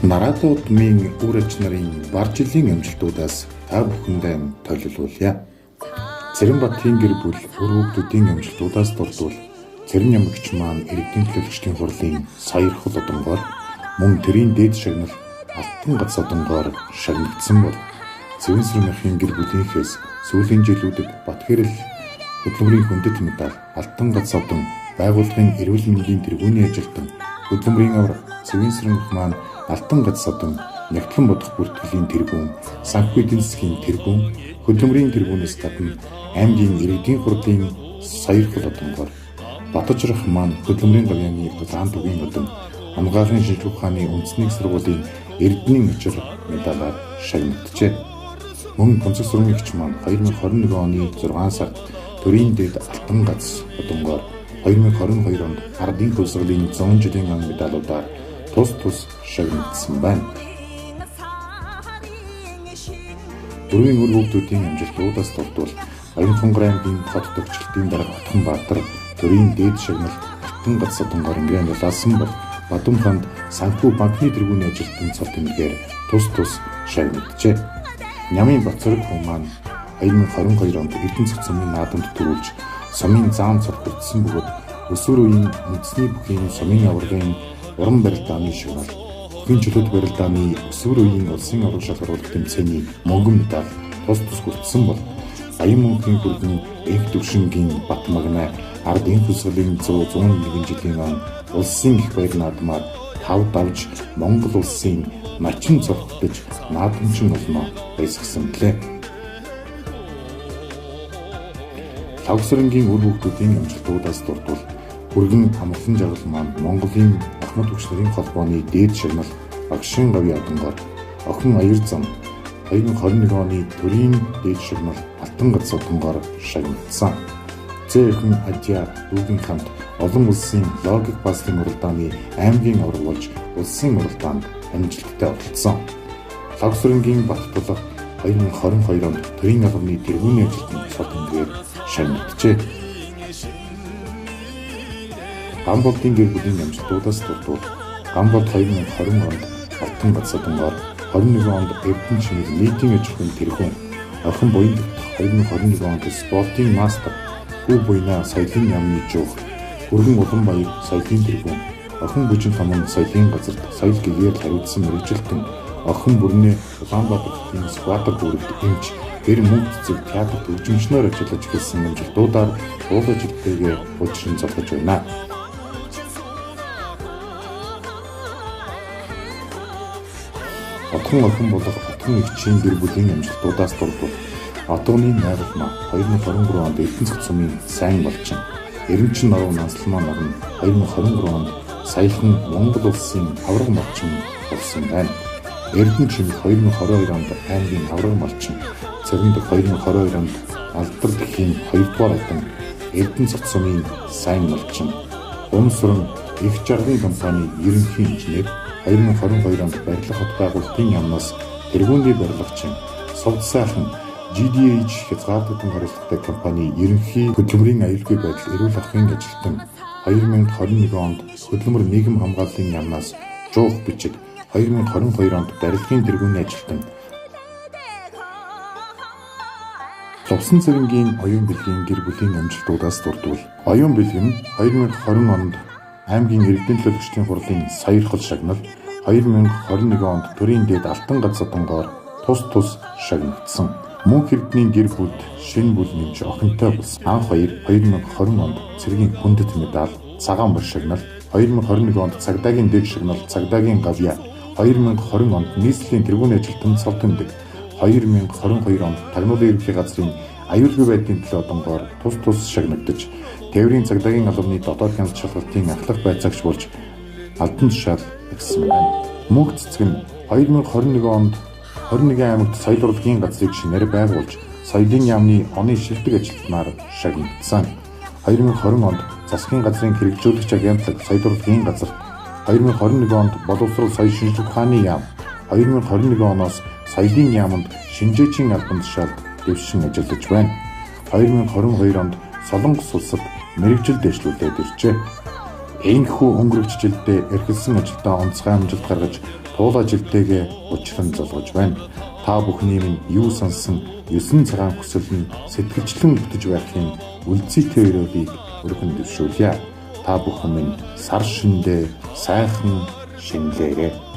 Нарадо удмын үр аж нарын бар жилийн амжилтуудаас та бүхэндээ толилуулъя. Цэрэнбатын гэр бүл үр хүүхдүүдийн амжилтуудаас дурдвал Цэрэн ямагч маань иргэдийн төлөөлөгчдийн хурлын саярхал одонгоор мөн тэрийн дээд шагнал алтан гац одонгоор шагнагдсан бол Цэвэнсэрмэхийн гэр бүлийнхээс сүүлийн жилүүдэд Батгэрэл хөдөлмөрийн хүндэт медаль, алтан гац одон, байгууллагын эрүүл мэндийн тэргүүний ажилтан, хөдөлмөрийн аварга, Цэвэнсэрмэх маань алтан гац одон, нягтлан бодох бүртгэлийн тэргүүн, санхүү эдийн засгийн тэргүүн, хөдөлмөрийн тэргүүнээс гадна аймгийн иргэдийн хурлын саярхал одонгоор Батжирах маань хөдөлмөрийн гавьяаны улаан тугийн одон, Амгаалгын шинжлэх ухааны үндэсний сургуулийн Эрдэнийн учир медалаар шагнагджээ. Мөн Гонцог сургуулийн маань 2021 оны 6 сард төрийн дэд алтан гац одонгоор 2022 онд ардын хувьсгалын 100 жилийн ан медалуудаар тус тус шагнагдсан байна. Дөрвийн үр хүүхдүүдийн амжилтуудаас дурдвал Баянхонгор аймгийн хот төгчлөлтийн дарга Отгонбаатар төрийн дээд шагнал алтан гац одонгоор ингээм ялаасан бол Бадамханд санхүү банкны тэргүүний ажилтан цол тэмдгээр тус тус шагнагджээ. Нямын Бацраг хүн маань 2022 онд Эрдэнэ цог сумын наадамд төрүүлж сумын заан цол хүртсэн бөгөөд өсвөр үеийн үндэсний бүхийн сумын аваргын уран барилдааны шагнал, бүхийн чөлөөт барилдааны өсвөр үеийн улсын аварга шалгаруулах тэмцээний мөнгөн медаль тус тус хүртсэн бол Баян мөнхийн хүргэн энх төвшингийн Батмагнай ардын хувьсгалын 100 101 жилийн он улсын их баяр наадмаар тав давж Монгол улсын начин цогцолтож наадамчин олноо баясгасан билээ. Лавсрангийн үр хүүхдүүдийн амжилтуудаас дурдвал Хүргэн амгалан жаргал маань Монголын ахмад хөгш нарын холбооны дээд шагнал багшийн гавьяа одонгоор охин аяр зам 2021 оны төрийн дээд шагнал алтан гац одонгоор шагнагдсан. Зээхэн Адья дүүгийн хамт олон улсын логик пазлын уралдааны аймгийн аварга болж улсын уралдаанд амжилттай оролцсон. Лавсрангийн Баттулга 2022 онд төрийн албаны тэргүүний ажилтан цол тэмдгээр шагнагджээ. Гамболдын гэр бүлийн амжилтуудаас дурдвал Гамболд 2020 онд алтан гац одонгоор 21 онд Эрдэнэ чимэг нийтийн аж ахуйн тэргүүн, охин буян тогтох 2021 онд спортын мастер, хүү буйнаа соёлын яамны жуух, Хүргэн Уланбаяр соёлын тэргүүн, охин бүжин томон соёлын газарт соёл гэгээр хариуцсан мэргэжилтэн, охин бүрнээ Улаанбаатар хотын Сүхбаатар дүүрэгт эмч, гэр мөнгө цэцэг театр төгжимчнөөр ажиллаж эхэлсэн амжилтуудаар уул ажилтайгээ хуучин золгож байна. Отгон охин болох Отгон эгчийн гэр бүлийн амжилтуудаас дурдвал Отгоны найгалмаа 2023 онд Эрдэнэ цог сумын сайн болчин, Эренчин норов нансалмаа норн 2023 онд саяхан Монгол улсын аварга малчин болсон байна. Эрдэнэ чимэг 2022 онд аймгийн аварга малчин, Цэрэндэг 2022 онд Алдар дэлхийн 2 дугаар алдан Эрдэнэ цог сумын сайн малчин, Умсран их жаргын компани ерөнхий инженер 2022 онд барилга хот байгуулалтын яамнаас тэргууний барилгачин, Сувд сайхан GDH хязгаарлагдсан хариуцлагатай компани ерөнхий хөдөлмөрийн аюулгүй байдал эрүүл ахуйн ажилтан 2021 онд хөдөлмөр нийгэм хамгааллын яамнаас жуух бичиг 2022 онд барилгын тэргүүний ажилтан, Лувсан цэрэнгийн оюун бэлгийн гэр бүлийн амжилтуудаас дурдвал оюун бэлэг нь 2020 онд аймгийн иргэдийн төлөөлөгчдийн хурлын саярхал шагнал 2021 онд төрийн дэд алтан гац одонгоор тус тус шагнагдсан. Мөнх эрдэнийн гэр бүлд шинэ бүл нэмж охинтой болсон. Анх хоёр 2020 онд цэргийн хүндэт медаль, цагаан бор шагнал, 2021 онд цагдаагийн дэд шагнал, цагдаагийн гавьяа, 2020 онд нийслэлийн тэргүүний ажилтан цол тэмдэг, 2022 онд тагнуулын ерөнхий газрын аюулгүй байдлын төлөө одонгоор тус тус шагнагдаж, тээврийн цагдаагийн албаны дотоод хяналт шалгалтын ахлах байцаагч болж албан тушаал өгсөн байна. Мөнх цэцэг нь 2021 онд 21 аймагт соёл урлагийн газрыг шинээр байгуулж, соёлын яамны оны шилдэг ажилтнаар шагнагдсан. 2020 онд засгийн газрын хэрэгжүүлэгч агентлаг соёл урлагийн газарт 2021 онд боловсрол соёл шинжлэх ухааны яам 2021 оноос соёлын яаманд шинжээчийн албан тушаалд дэвшин ажиллаж байна. 2022 онд Солонгос улсад мэргэжил дэвшлүүлээд иржээ. Энэхүү өнгөрөгч жилдээ эрхэлсэн ажилдаа онцгой амжилт гаргаж туулай жилтэйгээ учран золгож байна. Та бүхний минь юу сансан 9 цагаан хүсэл нь сэтгэлчлэн бүтэж байхын үлзийтэй өрөөлийг өргөн дэвшүүлье. Та бүхэн минь сар шиндээ сайхан шинэлээрэй.